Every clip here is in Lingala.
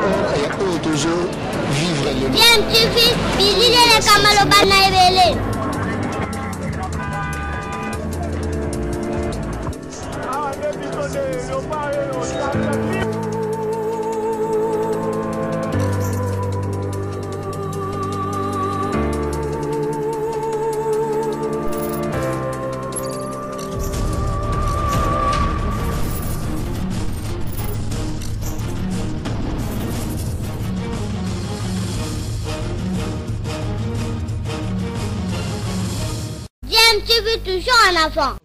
rapport ya oyo tozo vivre lelo. DMTV, bilili eleka maloba na ebele. DMTV toujours en avant.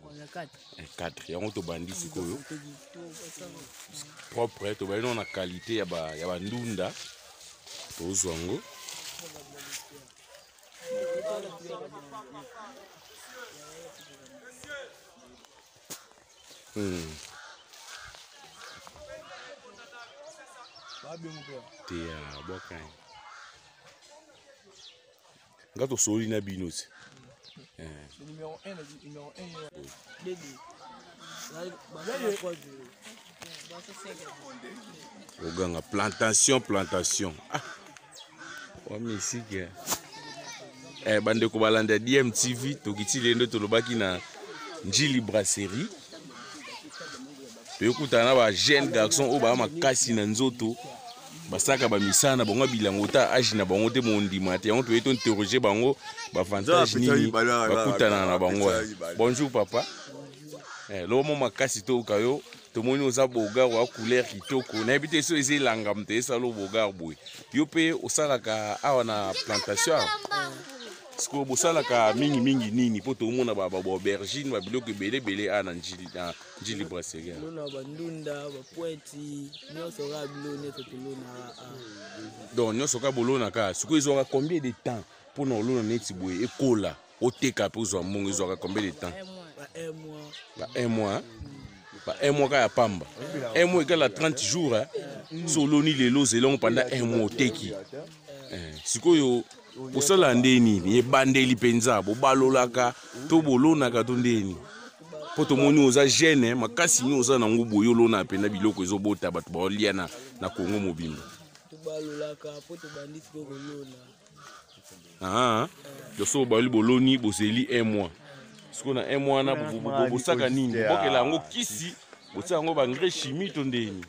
4 yango tobandi sikoyo propre tobandi nao na qualité ya bandunda tozwa yango Te ya bwaka ye. Nga tosoli na bino ti. Eh. Numéro 1, numéro 1. Oganga plantation plantation. Ah. Wa misiki. Eh bandeko balanda DMTV tokiti lendo tolobaki na Njili Brasserie. Toyokutana na ba jeune garçon oyo ba makasi na nzoto basaka bamisala na bango ya bilango ta age na bango te mondima te yango toye to interroger bango bavantage nini bakutana na bango. Bonjour papa. Eh, lobo mo makasi toyoka yo tomoni oza bogar oya couleur kitoko nayebi te so eza elanga moto esala bogar boye yo mpe osalaka awa na plantation awa sikoyo bosalaka mingimingi nini mpo tomona baaubergine babiloko ebele ebele awa na njili na njili brasserie lona bandunda bapointi nyonso kaka bilo nyonso tolonaka donc nyonso kaka bolonaka sikoyo ezwaka combien de temps mpona olona neti boye ekola oteka mpe ozwa mbongo ezwaka combien de temps? Ba un mois. Ba un mois, ba un mois kaka ya pamba. Un mois ekala 30 jours hein. So oloni lelo ozela yango pendant un mois oteki. Sikoyo bosala nde nini ebandeli mpenza bobalolaka to bolonaka to nde nini? Mpo tomoni oza jeune makasi nini oza nango boye olona mpenza biloko ezobota bato baolia na, na Kongo mobimba. Tobalolaka mpo tobandi sikoyo kolona. Ah, donc bali boloni bozeli un mois. Sikoyo na un mois wana bosaka nini? Bobokela yango kisi, botia yango ba engrais chimie to nde nini?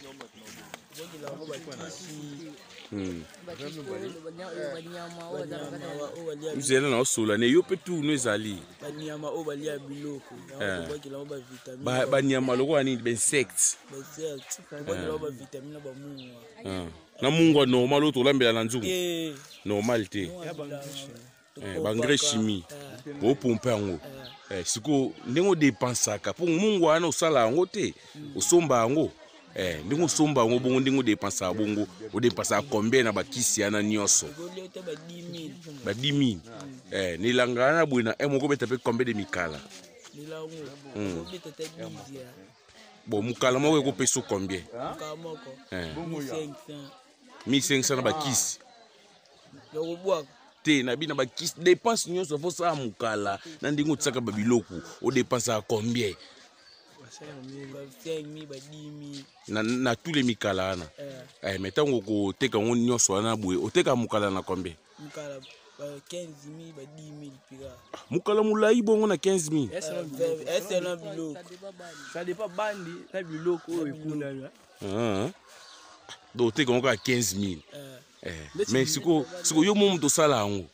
Nzela na osola ne yo mpe tourno ezali. Banyama oyo balia biloko, tobwakela yango ba vitamine. Banyama lokola nini? Ba insectes. Ba insectes, tobwakela yango ba vitamine na ba mungwa. Na mungwa normal oyo tolambela na nzungu? Normal te. Ba engrais chimie opompe yango. Sikoyo ndenge odepensaka mpo mungwa wana osala yango te, osomba yango. Ndenge osomba yango bongo ndenge odepensaka bongo, odepensaka combien na bakisi wana nyonso? Ba 10 000. Na elanga wana boye na un moko obeta mpe combien de mikala? Bon, mokala moko ekopesa combien? 1500 na bakisi. Te na bina bakisi dépense nyonso fo sala mokala na ndenge otisaka ba biloko odépensaka combien? Na, na tous les mikala wana. Mais ntango okoteka yango nyonso wana boye oteka mokala na combien? Mokala ba 15 000, ba 10 000 pika. Mokala molai bongo na 15 000? Ese na biloko. Ça dépend bandi na biloko oyo ekundami. Donc oteka yango kaka 15 000. Mais sikoyo sikoyo yo mo moto osala yango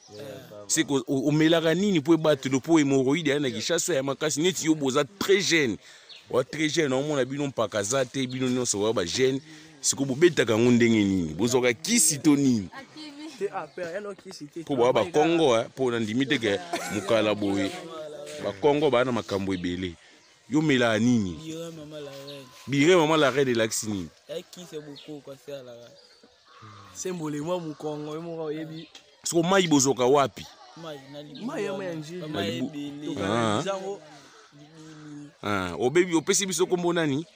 siko omelaka nini mpo ebatelo mpo hémorroïde ya na Kinshasa ya makasi neti yo boza très jeune, oza très jeune, omona bino mpaka aza te, bino nyonso oya ba jeune sikoyo bobetaka yango ndenge nini? Bozwaka kisi to nini? Mpo baya bakongo mpo nandimi te ke mokala boye bakongo baya na makambo ebele. Yo melaka nini? Bire mama la reine elakisi nini? Sembole mwa mokongo yo moko oyebi. Siko mai bozwaka wapi? Mai ya njili. Obebi opesi biso kombo nani?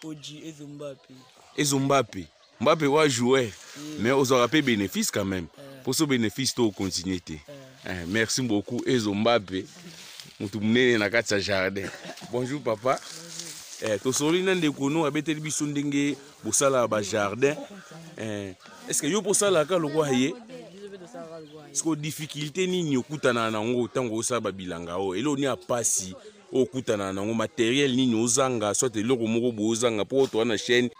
Oji Ezo Mbappe. Ezo Mbappe. Mbappe wa joueur. Mais ozwaka pe bénéfice quand même. Pour ce bénéfice to continuer te. Merci beaucoup Ezo Mbappe. Mutu munene na kati ya jardin. Bonjour papa. Tosoli na ndeko no abeteli biso ndenge bosala ba jardin. Eh, est ce que yo mpo osalaka lokwa ye? Siko difficulté nini okutanaka nango ntango osala babilanga oyo? Eloko nini ya mpasi oyo okutanaka nango? Materiel nini ozanga, soit eloko moko boye ozanga mpo otoa na chaîne?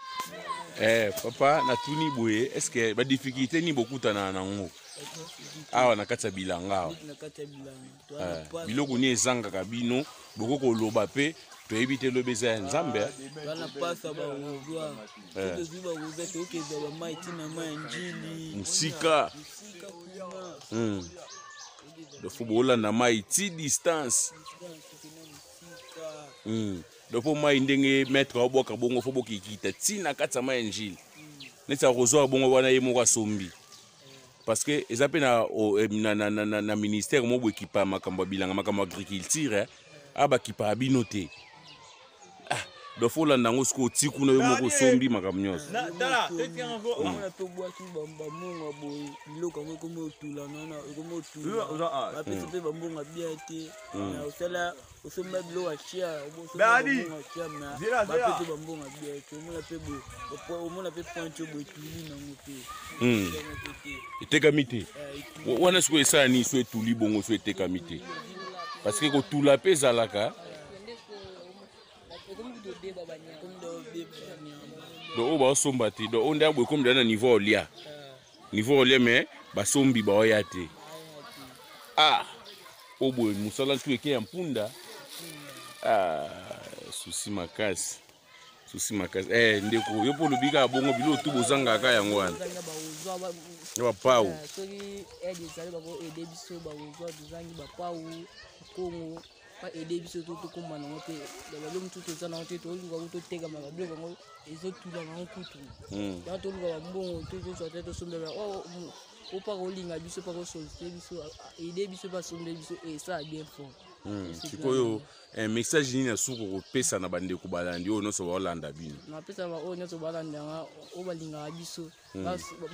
Eh, papa, natuni boye, est ce que badifficulté nini bokutanaka nango awa na kati ya bilanga awa? Eh, biloko nini ezangaka bino? Bokoki koloba mpe toyebi te, lobi eza ya Nzambe. Eh. Bana pasa barozwa, eh. Tozwi barozwa, tokezwa bamai ntina mai ya Njili. Mosika. Fo bolanda mai ti distance. Donc mpo mai ndenge maître abwaka bongo, fo bokikita ti na kati ya mai ya Njili, neti akozwaka bongo wana ye moko asombi, parce que eza mpe na, eh, na, na, na, na, na ministère moko ekipa makambo ya bilanga, makambo ya agriculture, eh, abakipaka bino te. Ah, donc fo olanda yango sikoyo oti kuna, yo moko osombi makambo nyonso. Omona mpe obwaki bambongo boye, biloko yango ekomi otula nana, ekomi otula, bapesi mpe bambongo bien te. Osala, osomba biloko ya cher, osomba bambongo ya cher, mais bapesi bambongo bien te. Omona mpe boye, omona mpe pointe boye etuli nango te. Etekami te wana. Sikoyo esala nini so etuli bongo, so etekami te? Parce que kotula mpe ezalaka. Donc oyo baosomba te, donc oyo nde boye ekomi na niveau olia, niveau olia, mais basombi baoya te. Ah, oyo boye mosala ntu eke ya mpunda. Ah, susi makasi, susi makasi. Eh, ndeko, yo mpo olobi kaka bongo, biloko tu bozangaka yango wana ya bapau. Soki aide ezali, bakoaide biso. Bakozwa, tozangi bapau kongo, baaide biso to tokóma nango te. Babiloko mosusu toza nango te, toluka ku totekama babiloko yango, ezotula nango kutu. Yango toluka bambongo, tozozwa te, tosombela o mpaka olinga biso, mpaka osollicite biso, aide biso mpe asombeli biso, esala bien fort. Sikoyo message nini na suku kopesa na bandeko balandi oyo nyonso baolanda bino? Napesa oyo nyonso balandanga, oyo balingaka biso,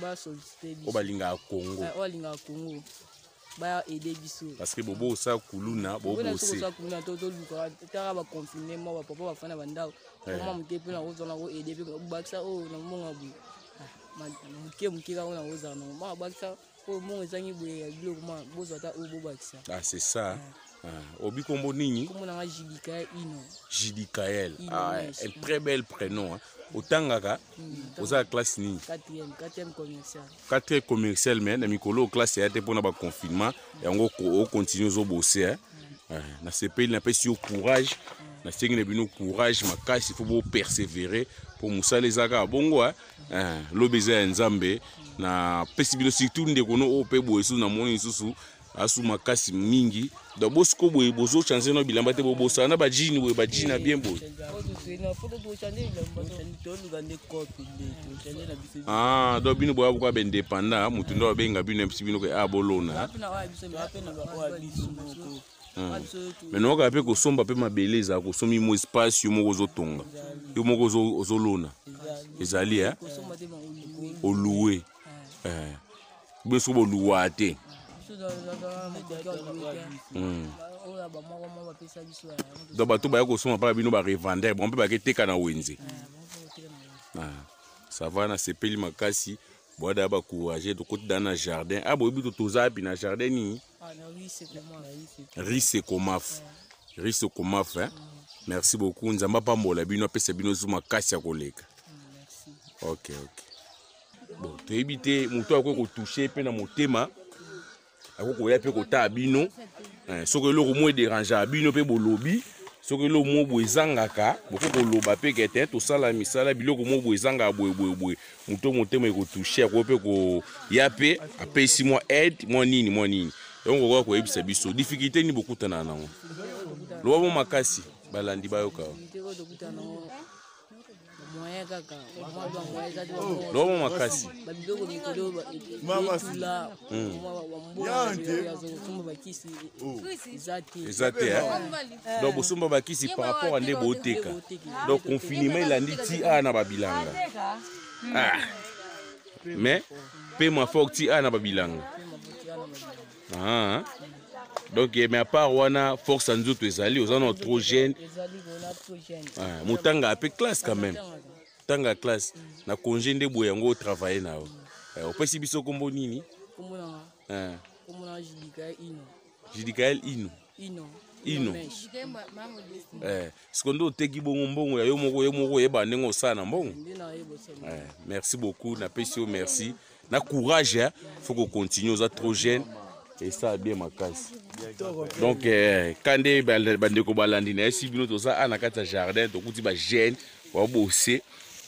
basollicite biso. Oyo balingaka Congo. Oyo balingaka Congo, baya aide biso. Parce que bobo osala kuluna, bobose. Kuluna toluka taka baconfine mwa bapapa bafanda bandako mwa moke mpe nakozwa na koaide mpe bakisa oyo na mbongo boye moke moke kaka oyo nakozala nango, ma bakisa oyo mbongo ezangi boye ya biloko, ma bozwa ata oyo bobakisa. Ah, c'est ça. Ah, obi kombo nini? Kombo nanga Jidikael Ino. Jidikael, ah, un très bel prénom, hein. Otangaka, oza classe nini? Quatrième, quatrième commercial. Quatrième commercial, mais na mikolo classe ya te mpona baconfinement yango, ocontinue ozobose. Nasepeli, napesi yo courage, nasengi na bino courage makasi, fo bopersévérer mpo mosala eza kaka bongo, lobi eza ya Nzambe. Napesi bino surtout ndeko no oyo mpe boye susu, namoni lisusu asu makasi mingi. Donc bosiko boye bozochange na bilamba te, bobosana na bajini boye, bajini na bien boye. Ah, donc bino boya bokoya baindépendant, motu nde babenga bino, yebisi bino ke a bolona. Mais naokaka mpe kosomba mpe mabele ezala, kosombi mo espace, yo moko ozotonga, yo moko ozolona, ezali oluwe bino soki boluwa te. Donc bato baya kosomba mpaka bino barevendeur, bango mpe baketeka na wenze. Ça va, nasepeli makasi. Boada bacourage, tokoti da na jardin. Ah, boyebi to toza api na jardin nini? Risekomaf, Risekomaf, hein? Merci beaucoup, Nzambe apambola bino, apesa bino zu makasi ya koleka. Ok, bon, toyebi te moto akoki kotouche mpe na motema, akoki koya mpe kotala bino. Soki eloko mo ederangeaka bino mpe bolobi, soki eloko mo boye ezangaka, bokoki koloba mpe kete tosala misala, biloko mo boye ezangaka boye boye boye. Moto motema ekotouche, akoki mpe koya mpe apesi mwa aide, mwa nini mwa nini. Yango kokoka koyebisa biso difficulté nini bokutana nango? Loba mo makasi, balandi bayoka. Moyen kaka Loba mo makasi. Babiloko mikolo etula, bambongo bakisi eza te. Eza te. Donc bosomba bakisi par rapport a nde booteka. Donc confinement elandi ti awa na babilanga. Ah. Mais mpe mafort ti awa na babilanga. Ah. Donc mais à part wana, force ya nzoto ezali, oza na trop jeune. Ah, motanga ape classe quand même. Otanga classe na congé nde boye yango otravaille na yo. Eh, opesi biso nkombo nini? Kombo nanga. Eh, Kombo nanga Jidikael Ino. Jidikael Ino. Ino. Ino. Mesh. Eh, siko nde oteki bongo mbongo ya yo moko, yo moko oyeba ndenge osala na mbongo. Nde nayeba osala. Eh, merci beaucoup, napesi yo merci na courage, hein. Faut qu'on continue, oza trop jeune esala bien makasi. Donc eh, ka nde bandeko balandi na yesi bino, toza a na kati ya jardin, tokuti bajeune babose,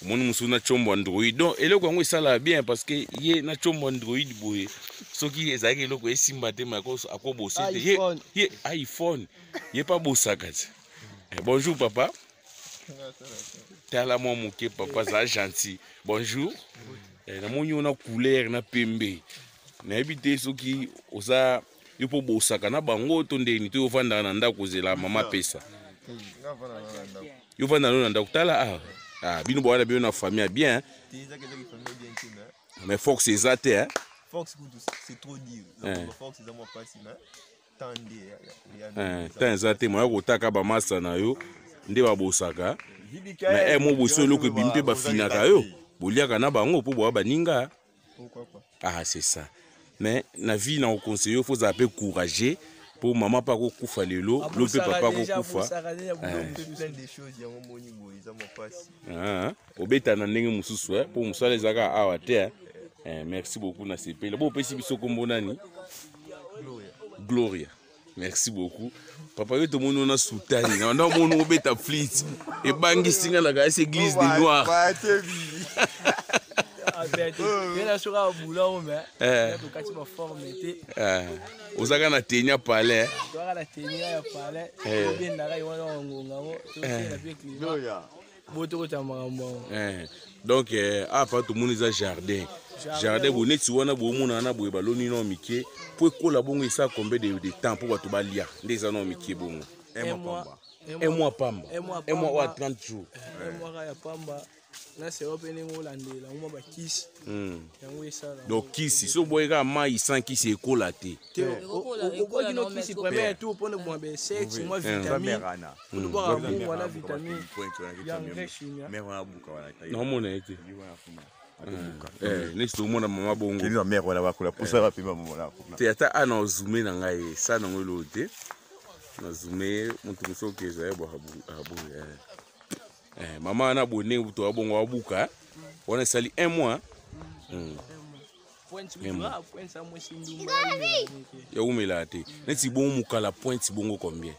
omoni mosusu na tshombo android. Donc eloko yango esalaka bien parce que ye na tshombo android boye, soki ezalaki eloko esimba te, me akobose te. Ye, iPhone. ye iPhone ye mpe abosaka te. Eh, bonjour papa, tala mwa moke papa, aza gentil. Bonjour. Eh, namoni yo na couleur na pembe, nayebi te soki oza yo mpo bosaka na bango to ndeni to yo ovandaka na ndako ozela mama pesa yo ovanda no na ndako. Tala awa, ah, bino bowana bino na famille ya bien, mais force eza te, hein? Force kutu, c'est trop dire. Eh. Force eza mwa pasi, mais temps nde Eh, temps eza te, moya kotaka bamasa na yo nde babosaka, mais eh, mo bosi eloko ebimi mpe bafinaka yo, boliaka na bango mpo boya baninga. Pourquoi pas? Ah, c'est ça. Mais na vie na oconseille yo, faut ozala mpe courageux mpo mama mpe akokufa lelo, lo mpe papa akokufa. Abosaka déjà biloko. Fait plein de choses, yango moni boye eza mwa pasi. Ah, obeta na ndenge mosusu, eh, mpo mosala ezalaka awa te, eh. Eh, merci beaucoup, nasepeli bo opesi biso kombo nani? Gloria. Gloria, merci beaucoup papa. Yo tomoni ona sutani na banda omoni obeta flite, ebangisi nga na kasi église de noir. Ye na soki abula o me Eh. tokati baforme te. Eh, ozaka na tenia palais. Toyaka na tenia ya palais. Eh. Tobendaka ye wana ngonga ngo tosela mpe climat Gloria. bo tokota makambo yango. Eh, donc eh, apa tomoni eza jardin, jardin boye neti wana boomona wana boye baloni nao mike mpo ekola bongo. Esala combien de temps mpo bato balia nde eza nao mike bongo? Un mois. Un mois pamba? Un mois. Un mois oyo a Pamba. 30 jours. Un mois kaka ya pamba na sero mpe ndenge olandela yango mwa bakisi yango esala. Donc kisi so boye kaka mai sans kisi ekola te? Te. Ekokola- Okoki ekola no na kisi mais- premier tour mpona boma bainsexe, mwa vitamine tobwaka mbongo wana, vitamine ya engrais chimia. Naomona ye te. Eh, neti tomona mama bongo. Mare wana bakola posa bapema mona. Te, ata a na ozume na ngai esa nango eloo te, nazume moto mosusu okeza ye boye. Eh, mama wana boye ndenge toya bongo abuka wana esali un mois. Pointe. Un mois. Ah, pointe ya mwasi ndumba. Ya umelaka te neti bongo mokala pointe bongo combien?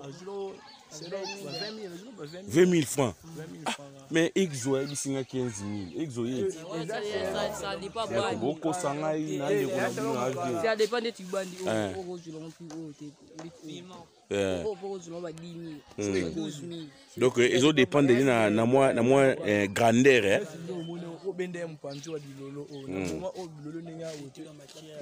Azilo selo ba 20 000, azilo ba 20 000. 20 000 francs? 20 000 francs. Mais exo ayebisi nga 15 000 exo ye. Ça dépend bandi. Bokosa ngai na ndeko na bino avie. Ça dépend neti bandi. Eh. Okozwela ngo mpi oyo te, neti Eh. oyo mpo okozwela ngo ba 10 000, 12 000. Donc ezodépendre nde na mwa eh, grandeur, eh. Nde omoni obenda ye mopanzi wa bilolo oyo na moma oyo bilolo ndenge ya bote,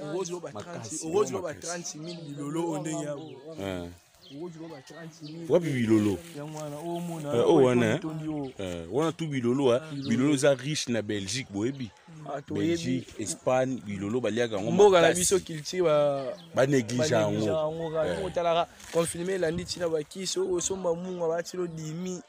okozwa ba 30, okozwa ba 30 000 bilolo oyo ndenge ya boye. Eh. Okozwa ba 30 000. Wapi bilolo? Yango wana omona. Eh, oyo wana, eh? Tondi oyo. Eh, wana tu bilolo, eh. Bilolo eza riche na Belgique, boyebi. Ah, toyebi. Belgique, Espagne, bilolo baliaka yango Mboka na makasi. biso culture ba Banéglige yango. yango kaka. Eh. Otalaka confinement elandi ntina bakisi oyo osomba mungwa batilo dimi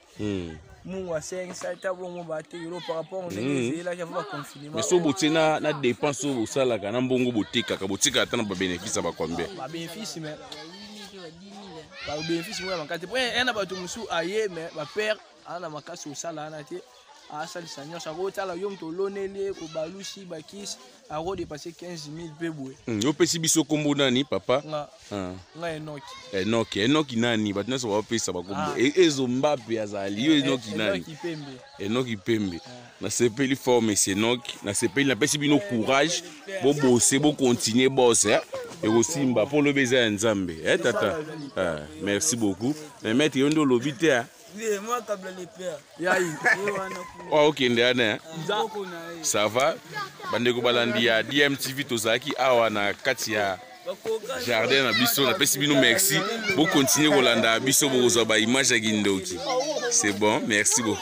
mungwa 5 ta bongo batekelo par rapport ndenge ezeyelaki avo baconfinement. Mais so botie na dépense oyo bosalaka na mbongo botekaka, botikaka ata na babénéfice ya bacombien? Babénéfice mais 8 000 ba 10 000. Babénéfice moko ya makasi te po ya na bato mosusu aye mais bapere aza na makasi osala wana te, asalisa nyonso akotala yo moto oloneli ye kobalusi bakisi akodepasse 15 000 mpe boye. Yo opesi biso nkombo nani papa? Nga? Ah. Nga Enoki. Enoki, Enoki nani? Bato nyonso baopesa bakombo. Ah. Ezo Mbape azali yo Enoki nani? Enoki Pembe. Enoki Pembe, nasepeli fort monsieur Enoki, nasepeli, napesi bino courage, bobose, bocontinue bose, eh? Ekosimba mpo lobi eza ya Nzambe, eh, tata. Ah, merci beaucoup. Mais maître, yo nde olobi te, ah. Moi kabla le père. Yai. Ye wana kuna. Oyo okende wana, eh? Koko na ye. Ça va, bandeko balandi ya DMTV, tozalaki awa na kati ya jardin na biso. Napesi bino merci, bokontinue kolanda biso, bokozwa baimage ya kindoki. C'est bon, merci beaucoup.